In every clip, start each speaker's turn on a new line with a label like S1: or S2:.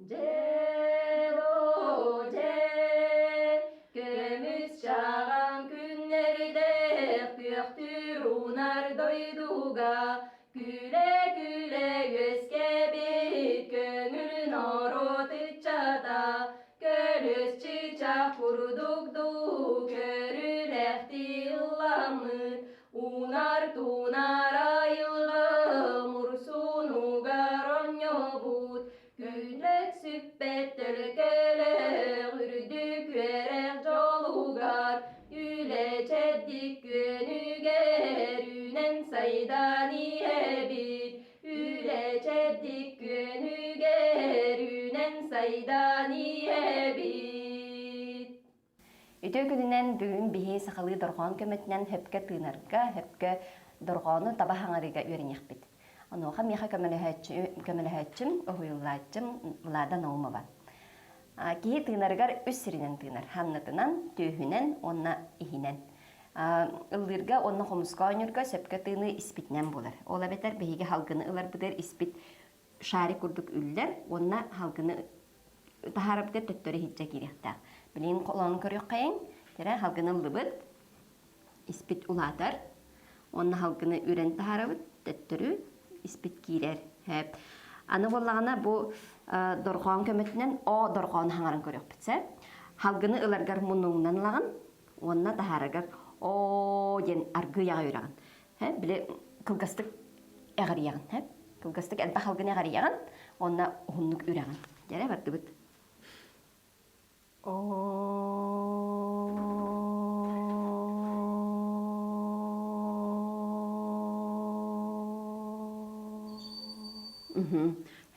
S1: Дьэ-доо, дьэ, көмүс чаҕаҥ күннэрдээх күөхтүүр уунар дойдуга күлэ-күлэ үөскээбит көҥүл норуот ыччата көлүс чыычаах курдук дуу көрүлэхтии ылламмыт уунар-туунар айылҕа мурсунугар оонньообут Күннэт сүппэт төлкөлөөх үрдүк үөрэх дьолугар үлэ чэбдик күөнүгэр үүнэн сайдан иһэбит үлэ чэбдик күөнүгэр үүнэн сайдан иһэбит
S2: Үтүө күнүнэн бүгүн биһи сахалыы дорҕоон көмөтүнэн хөпкө тыынарга, хөпкө дорҕоону таба хаҥарыыга үөрэниэхпит. Онуоха миэхэ көмөлөһөөччүм, уһуйуллааччым Влада Наумова. Киһи тыынарыгар үс сиринэн тыынар. Ханнытынан, түөһүнэн уонна иһинэн. Ыллыырга уонна хомуска оонньуурга сөпкө тыыныы испитинэн буолар. Ол эбэтэр биһиги халгыны ыларбытыгар испит шарик курдук үллэр уонна халгыны таһаарабытыгар төттөрү иһирдьэ киириэхтээх. Билигин холоон көрүөххэйиҥ. Тэрэ халгыны ыллыбыт, испит улаатар. Уонна халгыны үрэн таһаарабыт, төттөрү испит киирэр. Хэп. Аны буоллаҕына бу дорҕоон көмөтүнэн о дорҕоон хаҥаран көрүөхпүт сэ. Халгыны ыларгар муннуҥунан ылаҕын уонна таһаараргар о диэн аргыйаҕа үрэҕин. Һэ, били кылгастык эҕирийэҕин, һэ? Кылгастык элбэх алгыны эҕирийэҕин уонна уһуннук үрэҕин. Дьэрэ бардыбыт.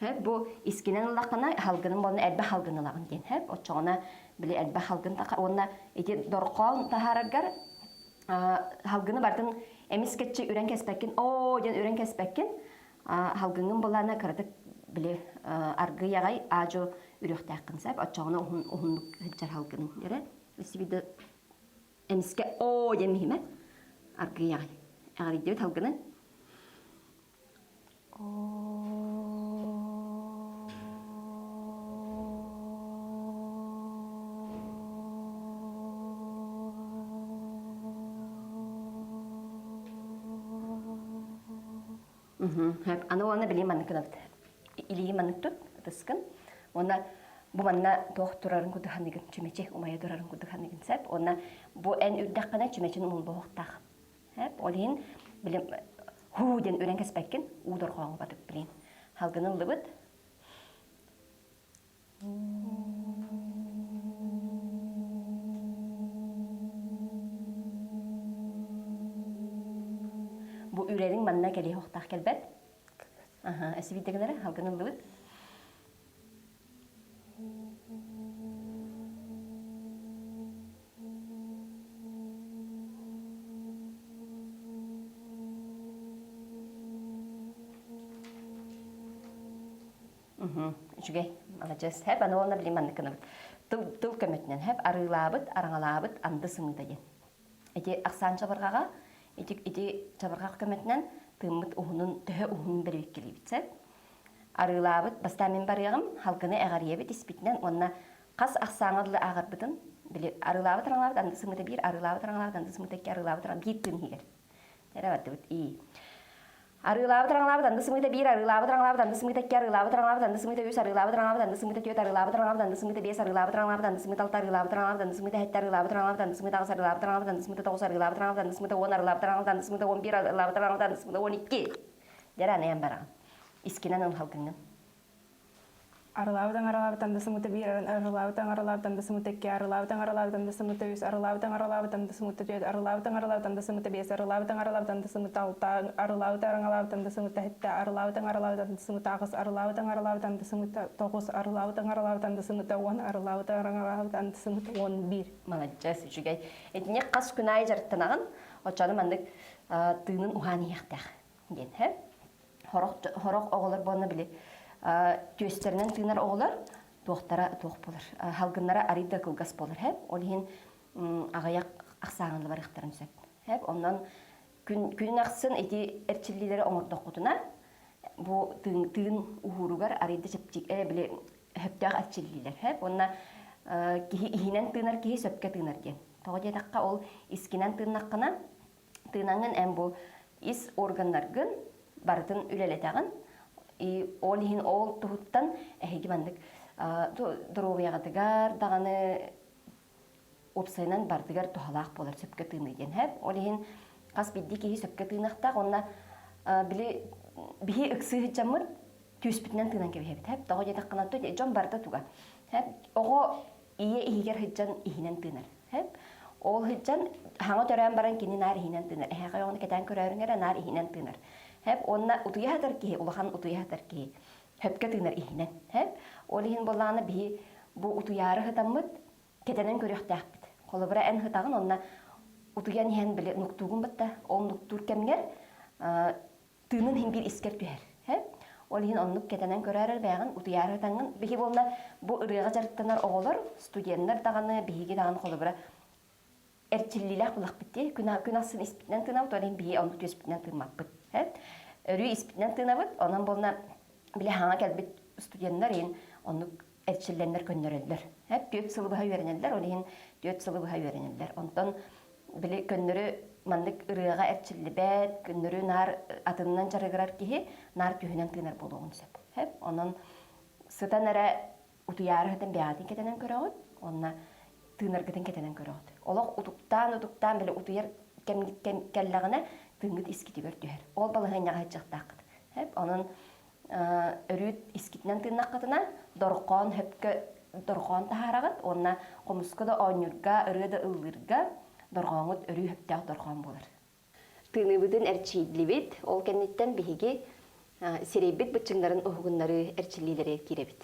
S2: Һэ, бу искинэн ыллаххына халгынын буолна элбэх халгын ылаҕын диэн һэ оччоҕуна били элбэх халгын уонна ити дорхоон таһаараргар халгыны бартын эмискэччи үрэн кэспэккин оо диэн үрэн кэспэккин халгыҥҥын былаана кыратык били аргыый аҕай аадьу үрүөхтээххин сөп оччоҕуна уһун уһуннук сылдьар халгының эрэ сибиде эмискэ оо диэн миһимэ аргыый аҕай эҕэрийдибит халгыны Аны уонна билии маннык гынабыт. Илии маннык тут, ытыскын. Уонна бу манна туох турарын курдук ханыгын, чүмэчи умайа турарын курдук ханыгын сөп. Уонна бу эн үрдэххинэ чүмэчин умулбуохтаах. Ол иһин били хуу диэн үрэн кэспэккин, уу дорҕооҥу батык билин. Халгын ыллыбыт. Бу үрэриҥ манна кэлиэ охтаах кэлбэт. Аха, эсибиттэгинэрэ халгын ыллыбыт. Үчүгэй, маладьыас. Хэп, аны уонна билим маннык гынабыт. Тыл, тыл көмөтүнэн хэп арыылаабыт, араҥалаабыт анды сымыыта диэн. Ити ахсаан чабырҕаҕа, ити, ити чабырҕах көмөтүнэн тыыммыт уһунун, төһө уһунун бэрибиккэлиибит сөп. Арыылаабыт, бастаан мин барыаҕым, халгыны эҕэрийэбит испитинэн уонна хас ахсааҥҥа дылы ааҕарбытын били арыылаабыт араҥалаабыт анды сымыыта биир, арыылаабыт араҥалаабыт анды сымыыта икки, арыылаабыт араҥ биир тыын иһигэр. Эрэ бардыбыт и. Арыылаабыт араҥалаабыт анды сымыыта биир, арыылаабыт араҥалаабыт анды сымыыта икки, арыылаабыт араҥалаабыт анды сымыыта үс, арыылаабыт араҥалаабыт анды сымыыта түөрт, арыылаабыт араҥалаабыт анды сымыыта биэс, арыылаабыт араҥалаабыт анды сымыыта алта, арыылаабыт араҥалаабыт анды сымыыта сэттэ, арыылаабыт араҥалаабыт анды сымыыта аҕыс, арыылаабыт араҥалаабыт анды сымыыта тоҕус, арыылаабыт араҥалаабыт анды сымыыта уон, арыылаабыт араҥалаабыт анды сымыыта уон биир, арыылаабыт араҥалаабыт анды сымыыта уон икки. Дьэ, аныйан бараҕын. Искинэн ыл халгыҥҥын.
S3: Арылаабыт аҥаралаабыт анды сымыта биир арылаабыт аҥаралаабыт анды сымыта икки арылаабыт аҥаралаабыт анды сымыта үс арылаабыт аҥаралаабыт анды сымыта түөрт арылаабыт аҥаралаабыт анды сымыта биэс арылаабыт аҥаралаабыт анды сымыта алта арылаабыт араҥалаабыт анды сымыта сэттэ арылаабыт аҥаралаабыт анды сымыта аҕыс арылаабыт аҥаралаабыт анды сымыта тоҕус арылаабыт аҥаралаабыт анды сымыта уон арылаабыт араҥалаабыт анды сымыта уон биир
S2: Маладьыас, үчүгэй. Итини хас күн аайы дьарыктанаҕын, оччону маннык тыынын уһаан иһиэхтээх диэн һэ. Сорох сорох оҕолор буолна били түөстэринэн тыынар оҕолор туохтара туох буолар халгыннара арый да кылгас буолар һэ. Ол иһин аҕыйах ахсааҥҥа барыахтарын сөп. Һэп онон күн күнүн ахсын ити эрчиллиилэри оҥордоххутуна бу тыын тыын уһууругар арый да чэпчик э били Сөптөөх эрчиллиилэр. Сөп уонна киһи иһинэн тыынар киһи сөпкө тыынар диэн. Тоҕо диэтэххэ ол искинэн тыыннаххына тыынаҥҥын эн бу ис органнаргын барытын үлэлэтэҕин. И ол иһин ол туһуттан эһиги маннык доруобуйаҕытыгар даҕаны уопсайынан барытыгар туһалаах буолар сөпкө тыыныы диэн һэп. Ол иһин хас биирдии киһи сөпкө тыыныахтаах уонна били биһи ыксыы сылдьаммыт түөспүтүнэн тыынан кэбиһэбит һэп. Тоҕо диэтэххинэ дьон барыта туга. Һэп оҕо ийэ иһигэр сылдьан иһинэн тыынар. Һэп ол сылдьан хаҥа төрөөн баран кини наар иһинэн тыынар. Эһээхэй оҕону кэтээн көрөөрүҥ эрэ наар иһинэн тыынар. Һэп уонна утуйа сытар киһи улахан утуйа сытар киһи хөпкө тыынар иһинэн. Һэп ол иһин буоллаҕына биһи бу утуйаары сытаммыт кэтэнэн көрүөхтээхпит. Холобура, эн сытаҕын онно утуйан иһэн били нуктуугун батта, ол нуктуур кэмҥэр тыынын иһин биир искэр түһэр. Ол иһин оннук кэтэнэн көрөөрөр бэйэҕин утуйаары сытаҥҥын биһи буолла бу ырыаҕа дьарыктанар оҕолор, студеннар даҕаны, биһиги даҕаны холобура эрчиллиилээх булахпыт дии. Күн, күн ахсын испитинэн тыынабыт, ол иһин биһи оннук түөспүтүнэн тыыммаппыт. Өрүү испитинэн тыынабыт, онон буолна били хаҥа кэлбит студеннар иһин оннук эрчиллэннэр көннөрөллөр. Түөрт сылы быһа үөрэнэллэр, ол иһин түөрт сылы быһа үөрэнэллэр. Онтон били көннөрү маннык ырыаҕа эрчиллибэт, көннөрү наар атынынан дьарыгырар киһи наар түһүнэн тыынар буолуоҕун сөп. Онон сытан эрэ утуйаары сытан бэйэҕитин кэтэнэн көрөҕүт уонна тыынаргытын кэтэнэн көрөҕүт. Олох утуктаан-утуктаан били утуйар кэм кэллэҕинэ тыыҥҥыт искитигэр түһэр. Ол балаһыанньаҕа сылдьыахтааххыт. Онон өрүү искитинэн тыыннаххытына дорҕоон хөпкө дорҕоон таһаараҕыт уонна хомуска да оонньуурга, ырыа да ыллыырга дорҕооҥҥут өрүү хөптөөх дорҕоон буолар. Тыыныыбытын эрчиллибит, ол кэнниттэн биһиги сирэйбит быччыҥнарын уһугуннарыы эрчиллиилэригэр киирэбит.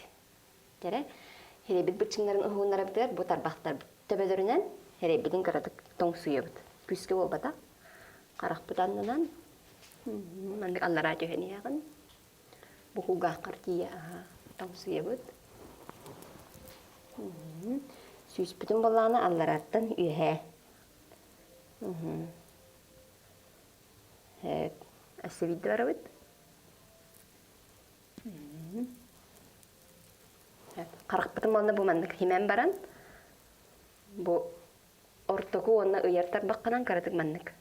S2: Кэрэ, сирэйбит быччыҥнарын уһугуннарабытыгар бу тарбахтарбыт төбөлөрүнэн сирэйбитин кыратык тоҥсуйабыт. Күүскэ буолбатах. Харахпыт аннынан маннык аллараа түһэн иһэҕин. Бу кулгааххар тиийэ тоҥсуйабыт. Сүүспүтүн буоллаҕына аллараттан үөһээ. Өссө биирдэ барабыт. Харахпытын уонна бу маннык химэн баран бу ортоку уонна ыйар тарбаххынан кыратык маннык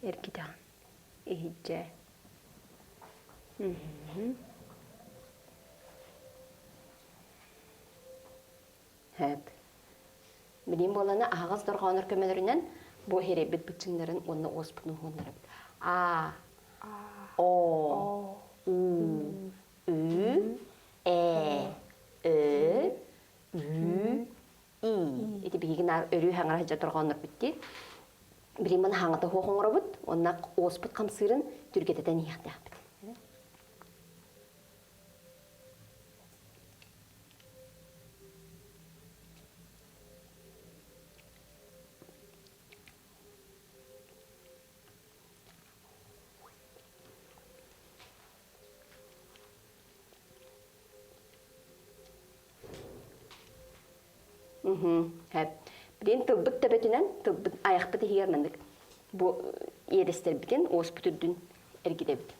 S2: эргитэҕин иһирдьэ Сөп. Билим буолана аһаҕас дорҕоонор көмөлөрүнэн бу иһирэйбит быччыҥнарын уонна уоспутун уһууннарабыт. А, О, У, Ү, Э, Ö, Ү, И. Ити биһиги наар өрүү хаҥара сылдьар дорҕооннорбут дии. Билим маны хаҥата суох оҥоробут уонна уоспут хамсыырын түргэтэтэн иһиэхтээхпит. Билигин тылбыт төбөтүнэн, тылбыт айахпыт иһигэр маннык бу иэдэстэрбитин, уоспут үрдүн эргитэбит.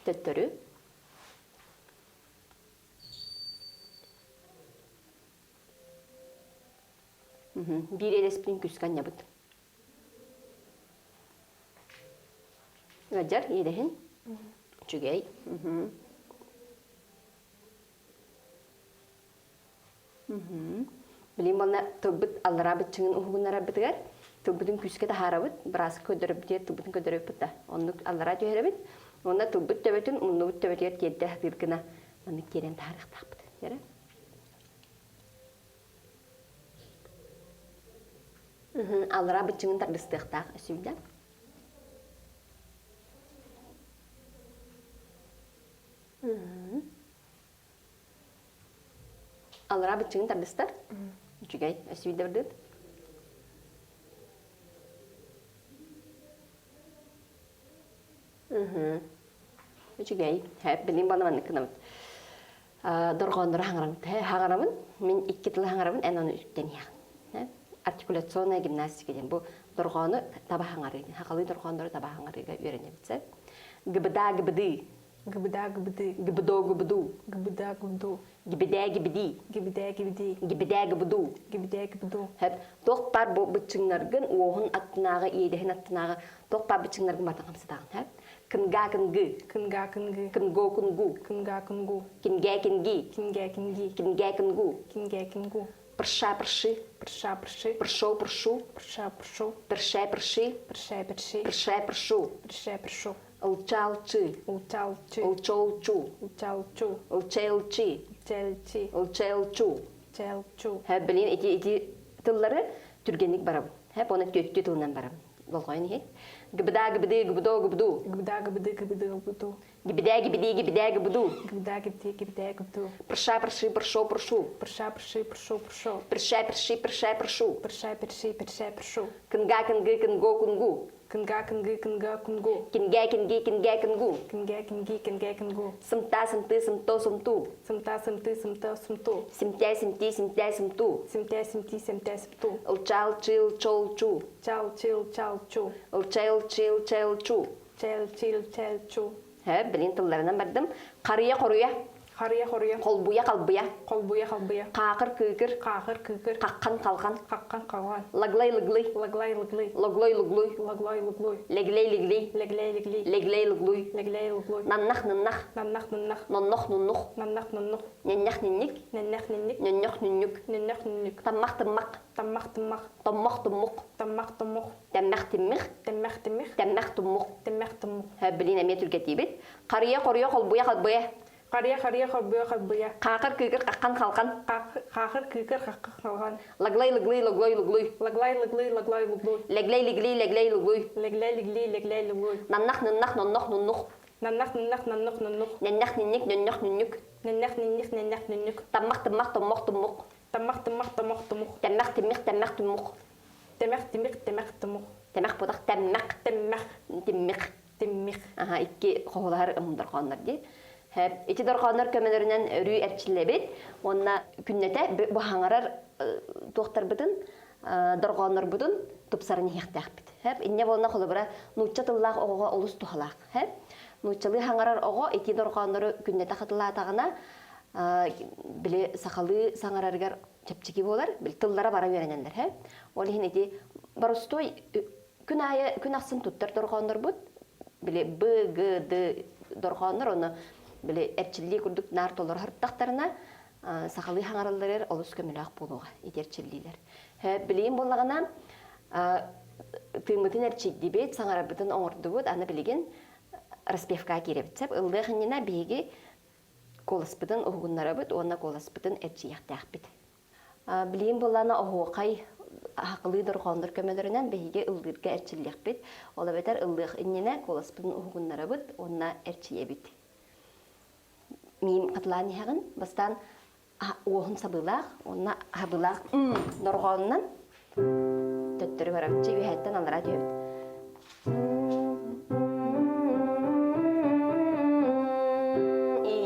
S2: Төттөрү. Биир иэдэспитин күүскэ анньабыт. Ыалдьар иэдэһин. Үчүгэй. Билигин уонна тылбыт аллараа быччыҥын уһугуннарарбытыгар тылбытын күүскэ таһаарабыт, бырааска көрдөрөбүтүгэр тылбытын көрдөрөбүт да, оннук аллараа түһэрэбит. Уонна тылбыт төбөтүн муннубут төбөтүгэр тиэрдэ сатыыр гына маннык тиэрэн таһаарыахтаахпыт. Эрэ. Аллараа быччыҥын тардыстыахтаах өссө Аллараа быччыҥын тардыстар. Үчүгэй. Өссө биирдэ бардыт. Үчүгэй. Билин бана маннык гынабыт. Дорҕооннору хаҥарабыт. Хаҥарабын. Мин икки тылы хаҥарабын, эн ону үттэниэҕин. Артикуляционная гимнастика диэн. Бу Дорҕоону таба хаҥарыы. Хахалыы дорҕооннору таба хаҥарыыга үөрэнэбит. Сөп. Гыбыдаа гыбыдыы.
S3: Гыбыдаа гыбыдыы.
S2: Гыбыдоо гыбыдуу.
S3: Гыбыдаа гыбыдуу.
S2: Гибидээ гибидии.
S3: Гибидээ гибидии.
S2: Гибидээ гыбыдуу.
S3: Гибидээ гыбыдуу.
S2: Хөп. Туох баар бу быччыҥнаргын уоһун аттынааҕы, иэдэһин аттынааҕы туох баар быччыҥнаргын барытын хамсатаҕын. Хөп. Кынгаа кынгы.
S3: Кынгаа кынгы.
S2: Кынгоо кунгу.
S3: Кынгаа кунгу.
S2: Кингээ кинги.
S3: Кингээ кинги.
S2: Кингээ кынгу.
S3: Кингээ кингу.
S2: Пырша пырши.
S3: Пырша пырши.
S2: Пыршоу пыршу.
S3: Пырша пыршу.
S2: Пыршэ пырши.
S3: Пыршэ пырши.
S2: Пыршэ пыршу.
S3: Пыршэ пыршу.
S2: Ылча-ылчы.
S3: Ылча-ылчы.
S2: Ылчо-ылчу.
S3: Ылча-ылчу.
S2: Ылча-ылчи.
S3: Ылча-ылчи.
S2: Ылча-ылчу.
S3: Ылча-ылчу.
S2: Һэ, билин ити ити тыллары түргэнник барабын. Һэ, оны түөттүү тылынан барабын. Болҕойон иһит. Гыбыда гыбыды гыбыдо гыбыду.
S3: Гыбыда гыбыды гыбыды гыбыду.
S2: Гибидэ гибиди гибидэ гыбыду.
S3: Гыбыда гибди гибдэ гыбду.
S2: Пырша пырши пыршо пыршу.
S3: Пырша пырши пыршу пыршу.
S2: Пырша пырши пырша пыршу.
S3: Пырша пырши пырша пыршу.
S2: Кынга кынгы кынго кунгу.
S3: Кынга кынгы кынга кунгу.
S2: Кингэ кинги кингэ кынгу.
S3: Кингэ кинги кингэ кынгу.
S2: Сымта сымты сымто сымту.
S3: Сымта сымты сымта сымту.
S2: Симтэ симти симтэ сымту.
S3: Симтэ симти симтэ сымту.
S2: Ылча ылчы ылчо ылчу.
S3: Чал чил чал чу.
S2: Ылча ылчы ылча ылчу.
S3: Чэл чил чэл чу.
S2: Һэ, билин тылларынан бардым. Харыйа хоруйа.
S3: Харыйа хоруйа.
S2: Холбуйа халбыйа.
S3: Холбуйа халбыйа.
S2: Хаакыр кыыкыр.
S3: Хаахыр кыыкыр.
S2: Хаххан халхан.
S3: Хаххан халхан.
S2: Лаглай лыглый.
S3: Лаглай лыглый.
S2: Логлой луглуй.
S3: Лаглай луглуй.
S2: Леглей лиглей.
S3: Леглей лиглей.
S2: Леглей луглуй.
S3: Леглей луглуй.
S2: Наннах ныннах.
S3: Наннах ныннах.
S2: Ноннох нуннух.
S3: Наннах нуннух.
S2: Нэннэх нинник.
S3: Нэннэх нинник.
S2: Нөннөх нүннүк.
S3: Нөннөх нүннүк.
S2: Таммах тыммак.
S3: Таммах тыммах.
S2: Томмох туммук.
S3: Таммах туммух.
S2: Тэммэх тиммих.
S3: Тэммэх тиммих.
S2: Тэммэх туммук.
S3: Тэммэх туммух.
S2: Билин эмиэ түргэтиибит. Харыйа хоруйа холбуйа халбыйа.
S3: Харыйа харыйа холбуйа халбыйа.
S2: Хаакыр кыыкыр хаххан халхан.
S3: Хаахыр кыыкыр хаххан халхан.
S2: Лаглай лыглый логлой луглуй.
S3: Лаглай лыглый лаглай луглуй.
S2: Леглей лигли леглей луглуй.
S3: Леглей лигли леглей луглуй.
S2: Наннах ныннах ноннох нуннух.
S3: Наннах ныннах наннах нуннух.
S2: Нэннэх нинник нөннөх нүннүк.
S3: Нэннэх нинних нэннэх нүннүк.
S2: Таммах тыммах томмох туммук.
S3: Таммах тыммах томох тумух.
S2: Тэммэх тиммих тэммэх туммух.
S3: Тэмэх тимих тэмэх тумух.
S2: Тэмэх путах тэммэх.
S3: Тэммэх.
S2: Тиммих.
S3: Тиммих.
S2: Аха, икки хоһулаһар дорҕооннор дии. Ити дорҕооннор көмөлөрүнэн өрүү эрчиллэбит. Уонна күннэтэ бу хаҥарар туохтарбытын, дорҕооннорбутун тупсаран иһиэхтээхпит. Инньэ буолна холобура нуучча тыллаах оҕоҕо олус туһалаах. Нууччалыы хаҥарар оҕо ити дорҕооннору күннэтэ хатылаатаҕына, били сахалыы саҥарарыгар чэпчэки буолар, били тыллара бара үөрэнэллэр. Ол иһин ити боростуой күн аайы күн ахсын туттар дорҕооннорбут били Б, Г, Д дорҕооннор ону били эрчиллии курдук наар толоро сырыттахтарына сахалыы хаҥаралларыгар олус көмөлөөх буолуоҕа ити эрчиллиилэр. Билигин буоллаҕына тыыммытын эрчийдибит, саҥарарбытын оҥордубут, аны билигин распевкаҕа киирэбит. Сөп ыллыах иннинэ биһиги куоласпытын уһугуннарабыт уонна куоласпытын эрчийиэхтээхпит. Билигин буоллаҕына оһуохай аһакылыы дорҕооннор көмөлөрүнэн биһиги ыллыырга эрчиллиэхпит. Ол эбэтэр ыллыах иннинэ куоласпытын уһугуннарабыт уонна эрчийэбит. Миим хатылаан иһэҕин. Бастаан уоһун сабыылаах уонна хабыылаах дорҕоонунан төттөрү барабыт. Үөһэттэн аллараа түһэбит. И.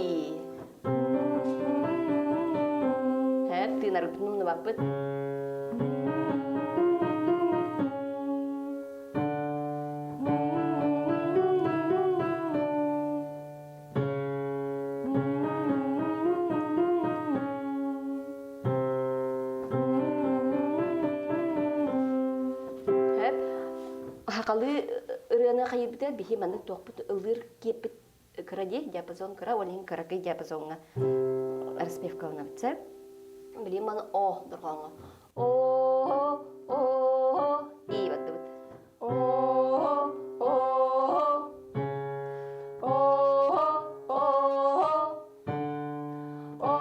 S2: Һэп, тыынарбытын умнубаппыт. Һэп, хахалыы ырыаны хайыыбытыгар биһи маннык туохпут ыллыыр киэппит кыра дии, диапазон кыра, ол иһин кыракый диапазоҥҥа распевкаланабыт сөп. Билигин маны о дорҕооҥҥо о о и бардыбыт. О о о о о о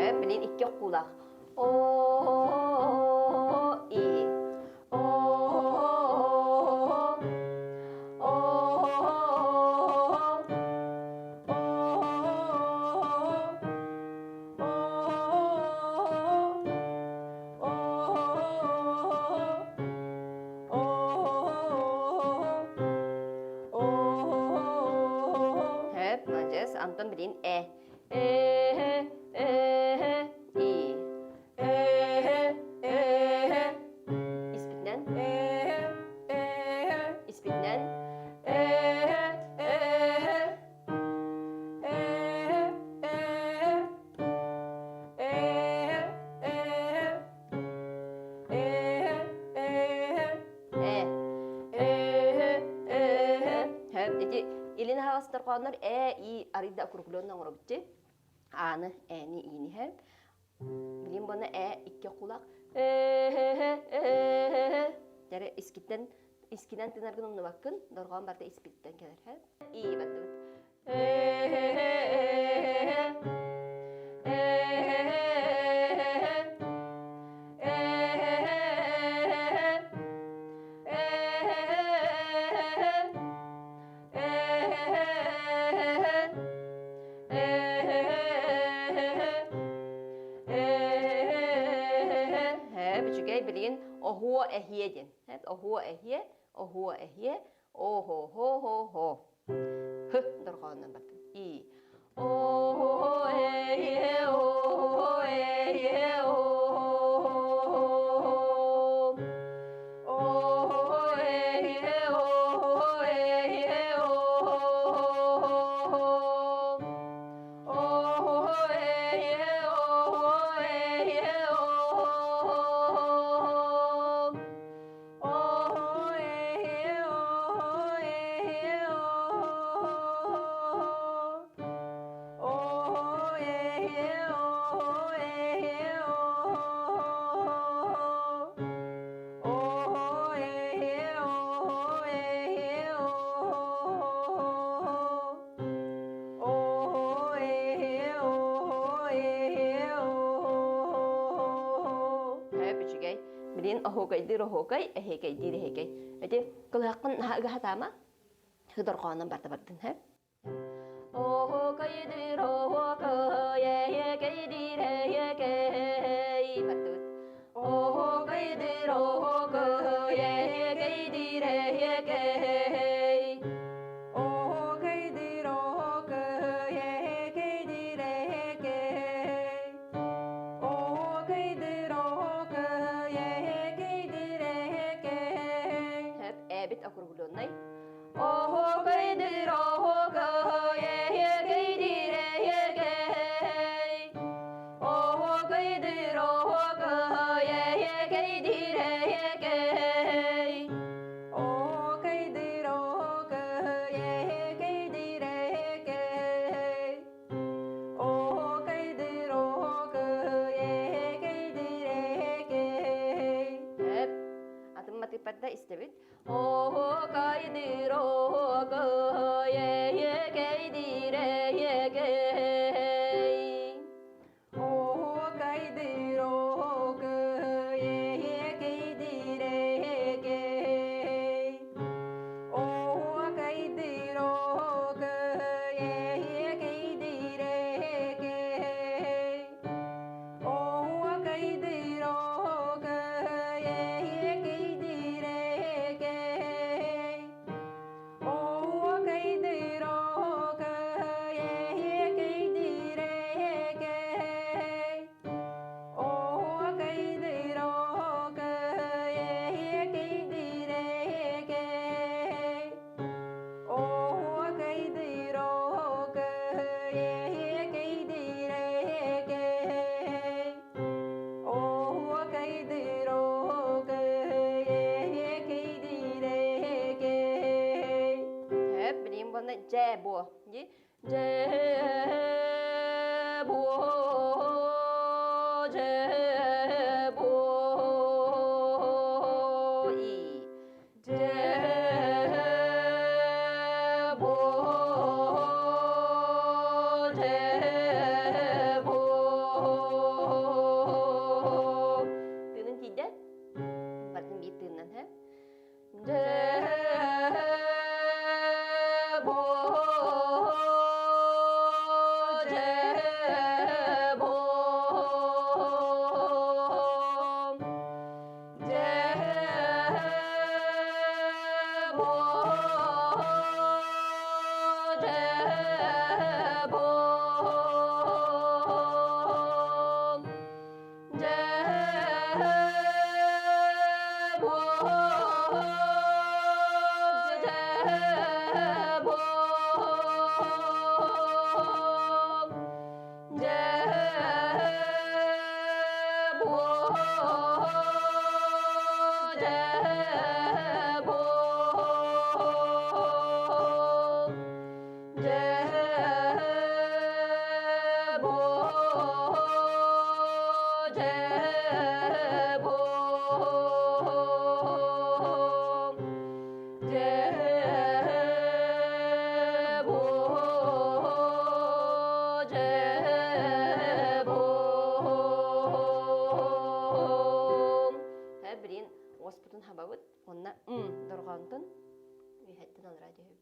S2: Э, блин, икки оккуулаах. О, и. О, о, о. дорҕооннор э, и арыйда округленный оҥоробут дии. Ааны, ээни, иини иһэр. Билим буона э икки кулак Дәрі искиттен искинен тынаргын умнубаккын, дорҕоон барда испиттен кэлэр. И баттыбыт. Үчүгэй билигин оһуо эһиэ диэн. Оһуо эһиэ, оһуо эһиэ, о-хо-хо-хо-хо. Х дорҕоонунан бардым. И. О-хо эһиэ, о-хо эһиэ, о-хо. О-хо эһиэ, о-хо эһиэ, о-хо. О-хо эһиэ, о-хо эһиэ, о-хо. Үчүгэй. Билин оһуокайдыыр оһуокай, эһиэкэйдиир эһиэкэй. Эти кылыһаххын наһаа ыгаһатаама, хыдорҕоонон барда бардын, һэ? Оһуокайдыыр оһуокай, эһиэкэйдиир эһиэкэй. Бардыбыт. Оһуокайдыыр оһуокай, эһиэкэйдиир эһиэкэй.
S3: Оһуокайдыыр оһуокай, эһиэкэйдиир эһиэкэй. Оһуокайдыыр оһуокай, эһиэкэйдиир эһиэкэй.
S2: Хөп, эбит округленный. Оһуокайдыыр оһуокай, эһиэкэйдиир эһиэкэй. Оһуокайдыыр оһуокай, эһиэкэйдиир эһиэкэй.
S3: Оһуокайдыыр оһуокай, эһиэкэйдиир эһиэкэй. Оһуокайдыыр оһуокай, эһиэкэйдиир эһиэкэй.
S2: Хөп, атын матыыппарда истэбит. Оһуокайдыыр оһуокай, эһиэкэйдиир эһиэкэй.
S3: Оһуокайдыыр оһуокай, эһиэкэйдиир эһиэкэй. Оһуокайдыыр оһуокай, эһиэкэйдиир эһиэкэй. Оһуокайдыыр оһуокай, эһиэкэйдиир эһиэкэй. Оһуокайдыыр оһуокай, эһиэкэйдиир эһиэкэй. Оһуокайдыыр оһуокай, эһиэкэйдиир эһиэкэй. Оһуокайдыыр оһуокай, эһиэкэйдиир эһиэкэй. Оһуокайдыыр оһуокай, эһиэкэйдиир эһиэкэй.
S2: Хөп, билигин буонна дьээ буо. Дии. Дьээ буо, дьээ буо, и. Дьээ буо, дьээ буо. Тыынын тиийдэ. Бардын биир тыыннан, һэ? Дьээ буо, дьээ буо. Билин уоспутун хабабыт уонна дорҕоонтон үөһэттэн аллараа түһэбит.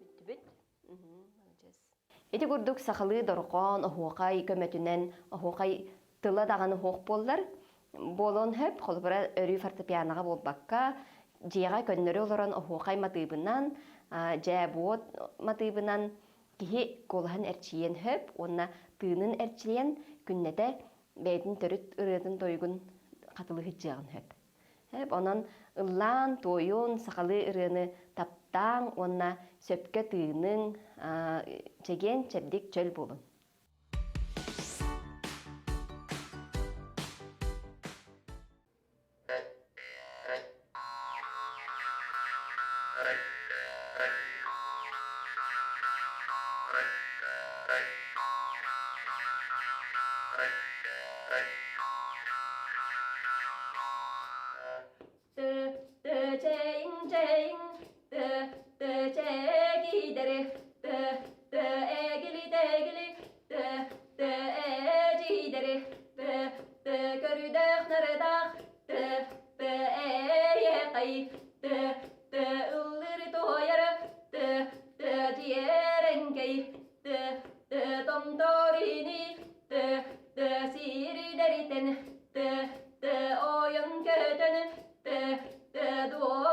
S2: Бүттүбүт. Ити курдук сахалыы дорҕоон, оһуохай көмөтүнэн оһуохай тыла даҕаны суох буоллар, буолуон сөп. Холобура, өрүү фортепианоҕа буолбакка, дьиэҕэ көннөрү олорон оһуохай матыыбынан, дьээ-буот матыыбынан киһи куолаһын эрчийиэн сөп уонна тыынын эрчийэн күннэтэ бэйэтин төрүт ырыатын-тойугун хатылыы сылдьыаҕын сөп. Онон ыллаан, туойун, сахалыы ырыаны таптааҥ уонна сөпкө тыыныҥ, чэгиэн, чэбдик, чөл буолуҥ. Сири дэритен, т т ойон көтөн, т т дуо.